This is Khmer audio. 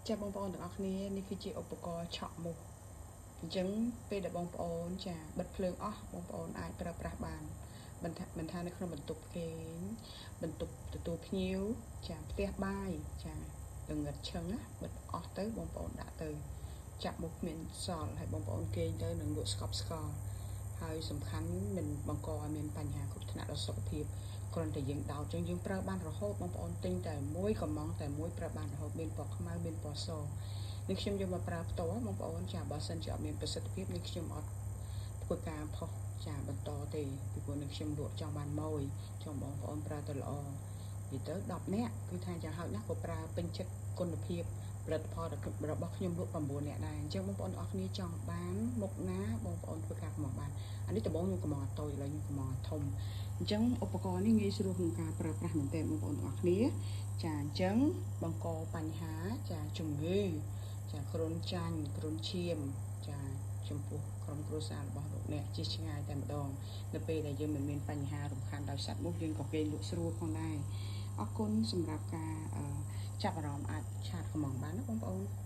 ចាបងប្អូនទាំងអស់គ្នានេះគឺជាឧបករណ៍ឆក់មូសអញ្ចឹងពេលដែលបងប្អូនចាបិទភ្លើងអស់បងប្អូនអាចប្រើប្រាស់បានមិនថាមិនថានៅក្នុងបន្ទប់គេងបន្ទប់ទទួលភ្ញៀវចាផ្ទះបាយចាងងឹតឈឹងណាបិទអស់ទៅបងប្អូនដាក់ទៅចាក់មូសគ្មានសល់ហើយបងប្អូនគេងទៅនឹងលក់ស្កប់ស្កល់ហើយសំខាន់មិនបង្កឲ្យមានបញ្ហាគ្រោះថ្នាក់ដល់សុខភាពគ្រាន់តែយើងដោតចឹងយើងប្រើបានរហូតបងប្អូនទិញតែមួយកំងតែមួយប្រើបានរហូតមានពណ៌ខ្មៅមានពណ៌សនេះខ្ញុំយកមកប្រើផ្ទាល់បងប្អូនចាបើសិនជាអត់មានប្រសិទ្ធភាពនេះខ្ញុំអត់ធ្វើការផុសចាបន្តទេពីព្រោះនឹងខ្ញុំលក់ចង់បានម៉យចង់បងប្អូនប្រើទៅល្អនិយាយទៅ10នាក់គឺថាយ៉ាងហោចណាស់ក៏ប្រើពេញចិត្តគុណភាពផលិតផលរបស់ខ្ញុំលក់9នាក់ដែរអញ្ចឹងបងប្អូនអរគ្នាចង់បានមុខណាបងប្អូនធ្វើការកម្មបានអានេះដំបូងខ្ញុំកម្មតូចឥឡូវខ្ញុំកម្មធំអញ្ចឹងឧបករណ៍នេះងាយស្រួលក្នុងការប្រើប្រាស់មែនទែនបងប្អូនទាំងអស់គ្នាចាអញ្ចឹងបង្កបញ្ហាចាជំងឺចាគ្រុនចាញ់គ្រុនឈាមចាចំពោះក្រុមគ្រួសាររបស់លោកអ្នកជាឆ្ងាយតែម្ដងនៅពេលដែលយើងមិនមានបញ្ហារំខានដោយសត្វមូសយើងក៏គេងលក់ស្រួលផងដែរអរគុណសម្រាប់ការចាប់អារម្មណ៍អាច chat កម្មបានណាបងប្អូន។